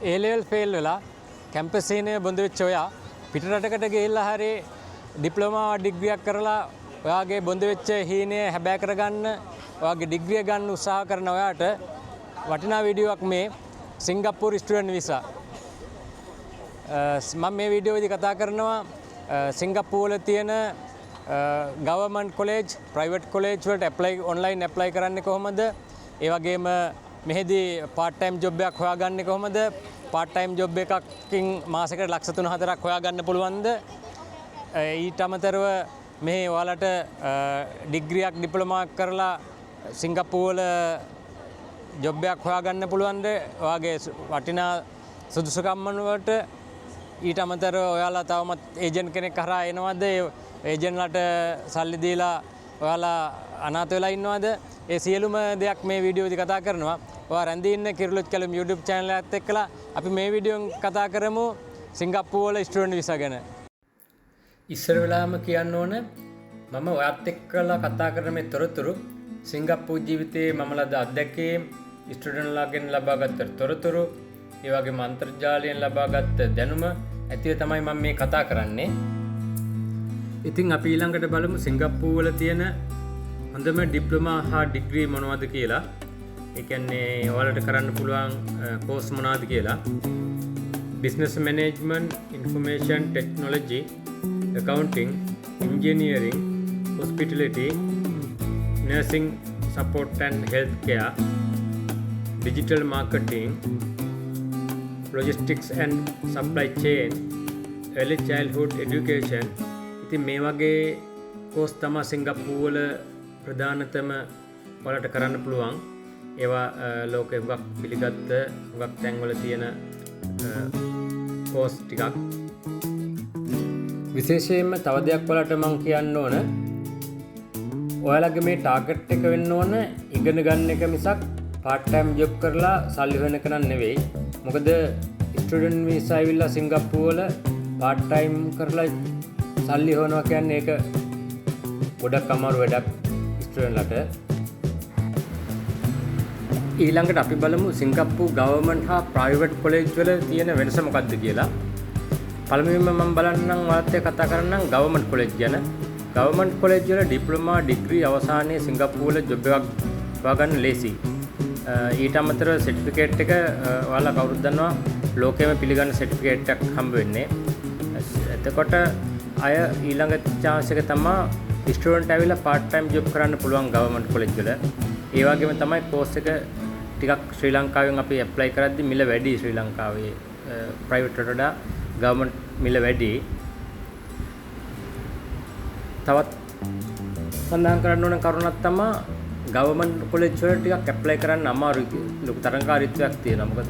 ඒ level fail වෙලා campus හීනය බොඳ වෙච්ච ඔයා පිට රටකට ගිහිල්ලා හරි ඩිප්ලෝමා ඩිග්‍රියක් කරලා ඔයාගේ බොඳ වෙච්ච හීනය හැබෑ කරගන්න ඔයාගේ ඩිග්‍රිය ගන්න උත්සාහ කරන ඔයාට වටිනා වීඩියෝවක් මේ සිංගප්පූරු ස්ටුඩන්ට් වීසා. මම මේ වීඩියෝ එකේදී කතා කරනවා සිංගප්පූරු වල තියෙන ගවර්න්මන්ට් කොලෙජ්, ප්‍රයිවට් කොලෙජ් වලට ඇප්ලයි ඔන්ලයින් ඇප්ලයි කරන්නේ කොහොමද? ඒ වගේම මෙහෙදී පාර්ට් ටයිම් ජොබ් එකක් හොයාගන්නේ කොහොමද? පාර්ට් ටයිම් ජොබ් එකකින් මාසෙකට ලක්ෂ තුන හතරක් හොයාගන්න පුළුවන්ද? ඊට අමතරව මෙහි ඔයාලට ඩිග්‍රියක් ඩිප්ලෝමාවක් කරලා සිංගප්පූරු වල ජොබ් එකක් හොයාගන්න පුළුවන්ද? ඔයාගේ වටිනා සුදුසුකම් වලට. ඊට අමතරව ඔයාලා තවමත් ඒජන්ට් කෙනෙක් හරහා එනවද? ඒ ඒජන්ට්ලාට සල්ලි දීලා ඔයාලා අනාථ වෙලා ඉන්නවද? ඒ සියලුම දෙයක් මේ වීඩියෝ එකේදී කතා කරනවා. ඔයා රැඳී ඉන්න කිරුළුත් කැලුම් YouTube channel එකත් එක්කලා අපි මේ වීඩියෝෙන් කතා කරමු සිංගප්පූරු වල ස්ටුඩන්ට් වීසා ගැන. ඉස්සර වෙලාවම කියන්න ඕන මම ඔයත් එක්කලා කතා කරන මේ තොරතුරු සිංගප්පූරු ජීවිතයේ මම ලද අත්දැකීම්, ස්ටුඩන්ට්ලාගෙන් ලබාගත් තොරතුරු, ඒ වගේම අන්තර්ජාලයෙන් ලබාගත් දැනුම ඇතිව තමයි මම මේ කතා කරන්නේ. ඉතින් අපි ඊළඟට බලමු සිංගප්පූරු වල තියෙන හොඳම ඩිප්ලෝමා හා ඩිග්‍රී මොනවද කියලා. ඒ කියන්නේ ඔයාලට කරන්න පුළුවන් කෝස් මොනවද කියලා. Business management, information technology, accounting, engineering, hospitality, nursing support and health care, digital marketing, logistics and supply chain, early childhood education. ඉතින් මේ වගේ කෝස් තමා සිංගප්පූරු වල ප්‍රධානතම ඔයාලට කරන්න පුළුවන්. ඒවා ලෝකෙ හුඟක් පිළිගත්ත හුඟක් තැන්වල තියෙන කෝස් ටිකක්. විශේෂයෙන්ම තව දෙයක් ඔයාලට මං කියන්න ඕන, ඔයාලගේ මේ ටාගට් එක වෙන්න ඕන ඉගෙන ගන්න එක මිසක් පාර්ට් ටයිම් ජොබ් කරලා සල්ලි හොයන එක නම් නෙවෙයි. මොකද ස්ටුඩන්ට් වීසා ඇවිල්ලා සිංගප්පූරු වල පාර්ට් ටයිම් කරලා සල්ලි හොයනවා කියන්නේ ඒක ගොඩක් අමාරු වැඩක් ස්ටුඩන්ට්ලාට. ඊළඟට අපි බලමු සිංගප්පූරු ගවර්න්මන්ට් හා ප්‍රයිවට් කොලෙජ් වල තියෙන වෙනස මොකක්ද කියලා. පළමුවෙන්ම මම බලන්නම් ඔයාලත් එක්ක කතා කරන්නම් ගවර්න්මන්ට් කොලෙජ් ගැන. ගවර්න්මන්ට් කොලෙජ් වල ඩිප්ලෝමා ඩිග්‍රී අවසානයේ සිංගප්පූරු වල ජොබ් එකක් හොයාගන්න ලේසි. ඊට අමතරව සර්ටිෆිකේට් එක ඔයාලා කවුරුත් දන්නවා ලෝකෙම පිළිගන්න සර්ටිෆිකේට් එකක් හම්බ වෙන්නේ. එතකොට අය ඊළඟ චාන්ස් එක තමා ස්ටුඩන්ට් ඇවිල්ලා පාර්ට් ටයිම් ජොබ් කරන්න පුළුවන් ගවර්න්මන්ට් කොලෙජ් වල. ඒ වගේම තමයි කෝස් එක ටිකක් ශ්‍රී ලංකාවෙන් අපි ඇප්ලයි කරද්දි මිල වැඩි. ශ්‍රී ලංකාවේ ප්‍රයිවට් වලට වඩා ගවර්න්මන්ට් මිල වැඩි. තවත් සඳහන් කරන්න ඕන කරුණක් තමා ගවර්න්මන්ට් කොලෙජ් වල ටිකක් ඇප්ලයි කරන්න අමාරුයි. ලොකු තරඟකාරීත්වයක් තියෙනවා. මොකද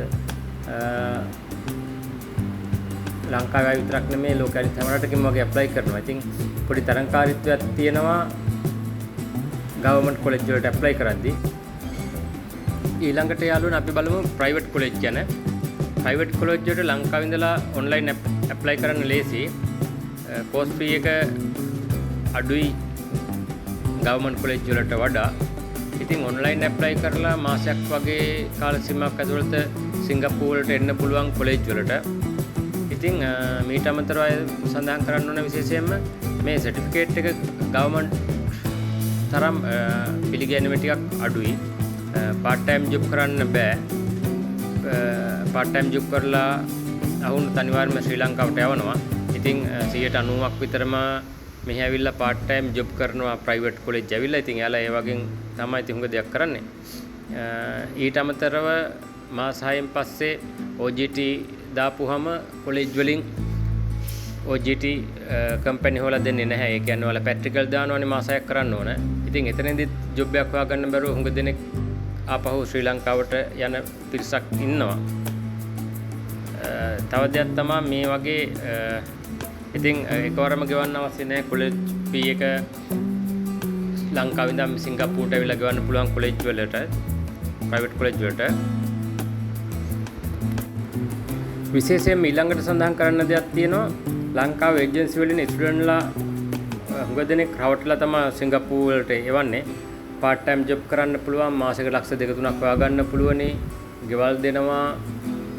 ලංකාවේ අය විතරක් නෙමෙයි ලෝකෙ අනිත් හැම රටකින්ම වගේ ඇප්ලයි කරනවා. ඉතින් පොඩි තරඟකාරීත්වයක් තියෙනවා ගවර්න්මන්ට් කොලෙජ් වලට ඇප්ලයි කරද්දි. ඊළඟට යාළුවනේ අපි බලමු ප්‍රයිවට් කොලෙජ් ගැන. ප්‍රයිවට් කොලෙජ් වලට ලංකාවේ ඉඳලා ඔන්ලයින් ඇප්ලයි කරන්න ලේසි. කෝස් ෆී එක අඩුයි ගවර්න්මන්ට් කොලෙජ් වලට වඩා. ඉතින් ඔන්ලයින් ඇප්ලයි කරලා මාසයක් වගේ කාල සීමාවක් ඇතුළත සිංගප්පූරු වලට එන්න පුළුවන් කොලෙජ් වලට. ඉතින් මීට අමතරව අය සඳහන් කරන්න ඕන විශේෂයෙන්ම මේ සර්ටිෆිකේට් එක ගවර්න්මන්ට් තරම් පිළිගැනීම ටිකක් අඩුයි. පාර්ට් ටයිම් ජොබ් කරන්න බෑ. පාර්ට් ටයිම් ජොබ් කරලා අහුනොත් අනිවාර්යයෙන්ම ශ්‍රී ලංකාවට යවනවා. ඉතින් 90ක් විතරම මෙහි ඇවිල්ලා පාර්ට් ටයිම් ජොබ් කරනවා ප්‍රයිවට් කොලෙජ් ඇවිල්ලා. ඉතින් එයාලා ඒ වගේ තමයි ඉතින් හුඟ දෙයක් කරන්නේ. ඊට අමතරව මාස 6න් පස්සේ OJT දාපුවහම කොලෙජ් වලින් OJT company හොයලා දෙන්නේ නැහැ. ඒ කියන්නේ ඔයාලා ප්‍රැක්ටිකල් දානවනේ මාස 6ක් කරන්න ඕන. ඉතින් එතනදිත් ජොබ් එකක් හොයාගන්න බැරුව හුඟ දෙනෙක් ආපහු ශ්‍රී ලංකාවට යන පිරිසක් ඉන්නවා. තව දෙයක් තමා මේ වගේ ඉතින් එකවරම ගෙවන්න අවශ්‍ය නැහැ කොලෙජ් ෆී එක. ලංකාවේ ඉඳන් සිංගප්පූරුවට ඇවිල්ලා ගෙවන්න පුළුවන් කොලෙජ් වලට, ප්‍රයිවට් කොලෙජ් වලට. විශේෂයෙන්ම ඊළඟට සඳහන් කරන්න දෙයක් තියෙනවා. ලංකාවේ ඒජන්සි වලින් ස්ටුඩන්ට්ලා හුඟ දෙනෙක් රවට්ටලා තමයි සිංගප්පූරු වලට එවන්නේ. පාර්ට් ටයිම් ජොබ් කරන්න පුළුවන්, මාසෙකට ලක්ෂ දෙක තුනක් හොයාගන්න පුළුවනි, ගෙවල් දෙනවා,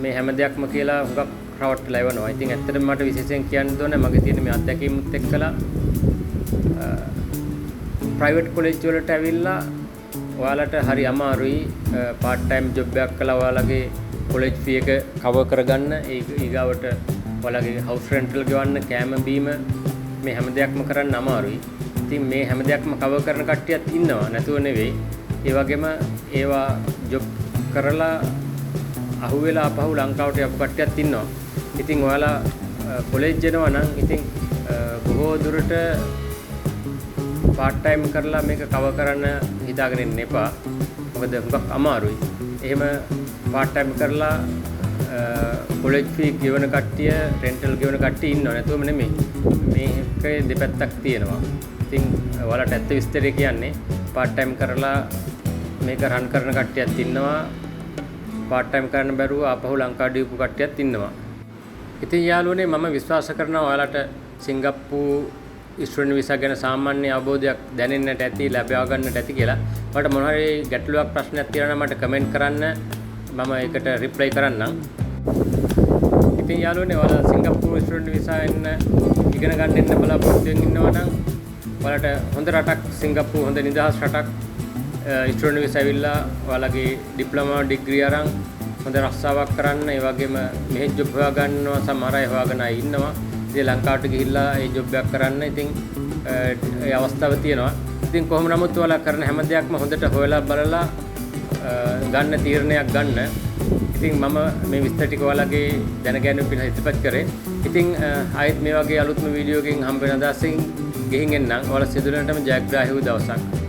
මේ හැම දෙයක්ම කියලා හුඟක් රවට්ටලා එවනවා. ඉතින් ඇත්තටම මට විශේෂයෙන් කියන්න ඕනේ මගේ තියෙන මේ අත්දැකීමුත් එක්කලා ප්‍රයිවට් කොලෙජ් වලට ඇවිල්ලා ඔයාලට හරි අමාරුයි පාර්ට් ටයිම් ජොබ් එකක් කළා ඔයාලගේ කොලෙජ් ෆී එක කවර් කරගන්න, ඒ ඊගාවට ඔයාලගේ හවුස් රෙන්ටල් ගෙවන්න, කෑම බීම මේ හැම දෙයක්ම කරන්න අමාරුයි. ඉතින් මේ හැම දෙයක්ම කවර් කරන කට්ටියත් ඉන්නවා, නැතුව නෙවෙයි. ඒ වගේම ඒවා ජොබ් කරලා අහුවෙලා ආපහු ලංකාවට යපු කට්ටියත් ඉන්නවා. ඉතින් ඔයාලා කොලෙජ් එනවා නම් ඉතින් බොහෝ දුරට පාර්ට් ටයිම් කරලා මේක කවර් කරන්න හිතාගෙන ඉන්න එපා. මොකද හුඟක් අමාරුයි. එහෙම පාර්ට් ටයිම් කරලා කොලෙජ් ෆී ගෙවන කට්ටිය, රෙන්ටල් ගෙවන කට්ටිය ඉන්නව, නැතුවම නෙමෙයි. මේකේ දෙපැත්තක් තියෙනවා. ඉතින් ඔයාලට ඇත්ත විස්තරය කියන්නේ පාර්ට් ටයිම් කරලා මේක රන් කරන කට්ටියත් ඉන්නවා. පාර්ට් ටයිම් කරන්න බැරුව ආපහු ලංකාවට දීපු කට්ටියත් ඉන්නවා. ඉතින් යාළුවනේ මම විශ්වාස කරනවා ඔයාලට සිංගප්පූ ස්ටුඩන්ට් වීසා ගැන සාමාන්‍ය අවබෝධයක් දැනෙන්නට ඇති, ලබා ගන්නට ඇති කියලා. ඔයාලට මොන හරි ගැටලුවක් ප්‍රශ්නයක් තියෙනවා නම් මට කමෙන්ට් කරන්න, මම ඒකට රිප්ලයි කරන්නම්. ඉතින් යාළුවනේ ඔයාලා සිංගප්පූරු ස්ටුඩන්ට් වීසා එන්න ඉගෙන ගන්න එන්න බලාපොරොත්තු වෙමින් ඉන්නවා නම් ඔයාලට හොඳ රටක් සිංගප්පූ, හොඳ නිදහස් රටක්. ස්ටුඩන්ට් වීසා ඇවිල්ලා ඔයාලගේ ඩිප්ලෝමා ඩිග්‍රී අරන් හොඳ රස්සාවක් කරන්න, ඒ වගේම මෙහෙ ජොබ් හොයා ගන්නවා සමහර අය හොයාගෙන අය ඉන්නවා. ඉතින් ලංකාවට ගිහිල්ලා ඒ ජොබ් එකක් කරන්න ඉතින් ඒ අවස්ථාව තියෙනවා. ඉතින් කොහොම නමුත් ඔයාලා කරන හැම දෙයක්ම හොඳට හොයලා බලලා ගන්න තීරණයක් ගන්න. ඉතින් මම මේ විස්තර ටික ඔයාලගේ දැනගැනීම පිණිස ඉදිරිපත් කරේ. ඉතින් ආයෙත් මේ වගේ අලුත්ම වීඩියෝ එකකින් හම්බ වෙන අදහසින් ගිහින් එන්නම්. ඔයාලා සියලු දෙනාටම ජයග්‍රාහී වූ දවසක්.